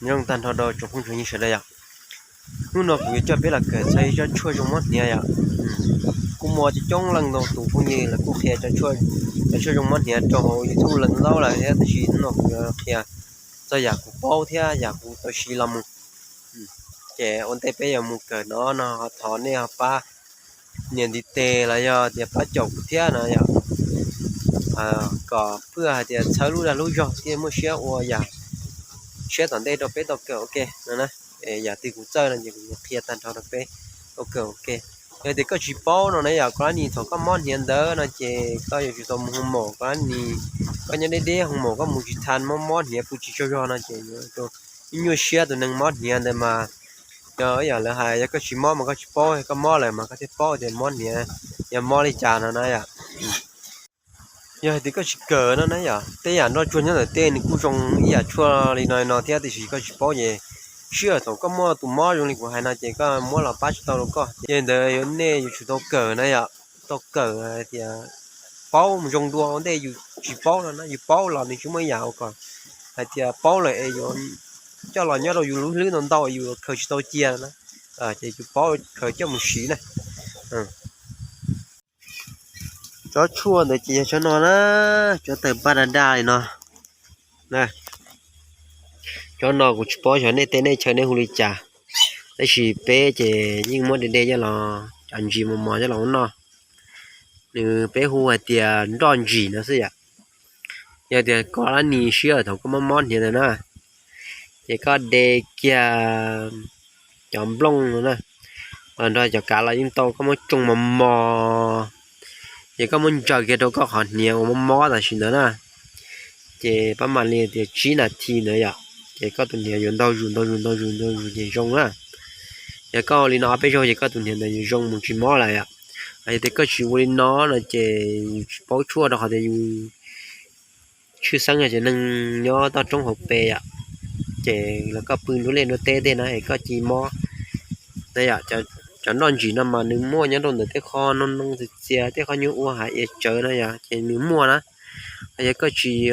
Nyob zoo tag nrho rau tsoom phooj tsoom ywg sawv daws yom. Hnub no kuv yuav coj peb los kawm txog ib tsob tshuaj zoo mob hniav yom. Kuj muaj coob coob leej ntau tus phooj ywg los kuj qhia cov tshuaj zoo mob hniav rau hauv YouTube leej ntau lawm thiab, tab sis hnub no kuv yuav qhia txog yam kuv paub thiab yam kuv tau siv los mus. Ces ua ntej peb yuav mus kawm no no ho thov nej ho pab nias ntiv tes los yog tias pab caum kuv thiab no yom, kom pab hais tias txhawb lub dag lub zog thiaj muaj siab ua yam tshiab tom ntej rau peb tau kawm ua ke no na. Yam twg kuv txawj no ces kuv yuav qhia tag nrho rau peb tau kawm ua ke. Yog tias koj tsis paub no na yom, koj lab nis thaum koj mob hniav ntawd no ces koj yuav tsum tau mus hu maum, koj lab nis koj nyob deb deb hu maum koj mus tsis tau, mob mob hniav pw tsis tsaug zog no ces yuav ua rau ib nyuaj siab. Tus neeg mob hniav ntawd mas yog yam lawv hais, yog koj tsis mob mas koj tsis paub, koj mob lawm mas koj thiaj paub tias mob hniav yog mob li cas no na yom. Yog hais tias koj tsis kawm no na yom, tej yam nroj tsuag nyob ntawm tej nws kuj zoo ib yam tshuaj li no no thiab, tiam sis koj tsis paub ces sij hawm thaum koj muaj tus mob zoo li kuv hais no ces koj muab los pab tsis tau rau koj. Yog li ntawd nej yuav tsum tau kawm na yom, tau kawm hais tias paub mus zoo dua ua ntej yus tsis paub no na. Yus paub los nws tsis muaj ib yam ua kom hais tias paub lawm es yuav coj los nyob rau yus lub hlwb ntau ntau yus khaws tsis tau cia na. Ces yus paub khaws coj mus siv na. Tsob tshuaj ntawd ces yog tsob no na, tsob tawg paj daj daj li no. Tsob no kuv tsis paub xyov nej tej nej chaw nej hu li cas, tab sis peb ces yeej muab de de coj los, cov ntsis mos mos coj los ua noj. Nws peb hu hais tias nroj ntsim no xwb yom. Yog tias koj lab nis sij hawm thaum koj mob mob hniav ntawd na, ces koj de kiag cov nplooj no na, los nrog cov kav los yeej tau, koj muab tsoo mos mos, ces koj muab ntsaws kiag rau koj qhov hniav uas mob mob tam sim ntawd na. Ces pab mam li tias tsib nas this ntawd yom, ces koj tus hniav yuav ntau zus ntau zus ntau zus ntau zus ces zoo na. Yog koj ua li no ob peb zaug ces koj tus hniav ntawd yuav zoo mus tsis mob lawm yom. Yog tias koj tsis ua li no no ces yus tsis paub tshuaj rau qhov tias yus tshwj xeeb yog cov neeg nyob toj roob hauv pes yom, ces los koj pw nruab liaj nruab teb tej no es koj cia li mob na yom. Cov nroj ntsim no mas nws muaj nyob rau ntawm tej qho noo noo txias txias, tej qhoj nyuag ua hav iav tsawv no yom, ces nws muaj na. Yog koj tsis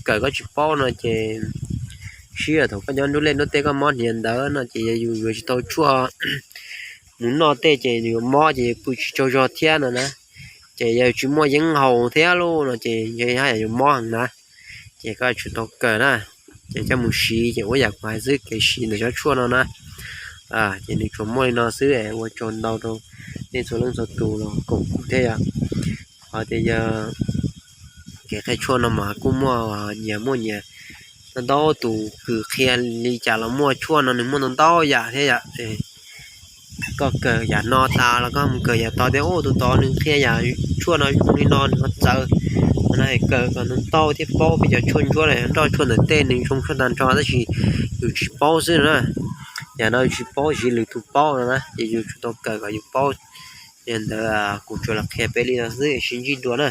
kawm koj tsis paub no ces sij hawm thaum koj nyob nruab liaj nruab teb koj mob hniav ntawd no ces yog yus yuav tsis tau tshuaj mus noj tej ces yus mob ces pw tsis tsaug zog thiab no na. Ces yog tsis muaj yeeb haus thiab lauj no ces yog haj yam yuav mob heev na. Ces koj yuav tsum tau kawm na, ces coj mus siv ces ua yam kuv hais xwb, kev siv ntawm tsob tshuaj no na. Ces nws tsuas muaj li no xwb, ua tsaug ntau rau nej txhua leej txhua tus los koom kuv thiab yom. Qhov tias yog kev qhia tshuaj no mas kuj muaj nyias muaj nyias, ntau ntau tus kws qhia li cas los muaj, tshuaj no nws muaj ntau ntau yam thiab yom. Koj kawm yam no tas los koj mus kawm yam tod tias ub tus tod nws qhia yam tshuaj no zoo li no nws ho txawv no, kawm kom ntau ntau thiaj paub. Peb cov tshuaj ntsuab nroj tshuaj ntawm tej nws zoo tshuaj tag nrho tab sis yus tsis paub xwb no na. Yam no yus tsis paub, siv lwm tus paub no na, ces yus tsum tau kawm kom yus paub. Yog li ntawd kuv tsuas los qhia peb li no xwb, sib ntsib dua na.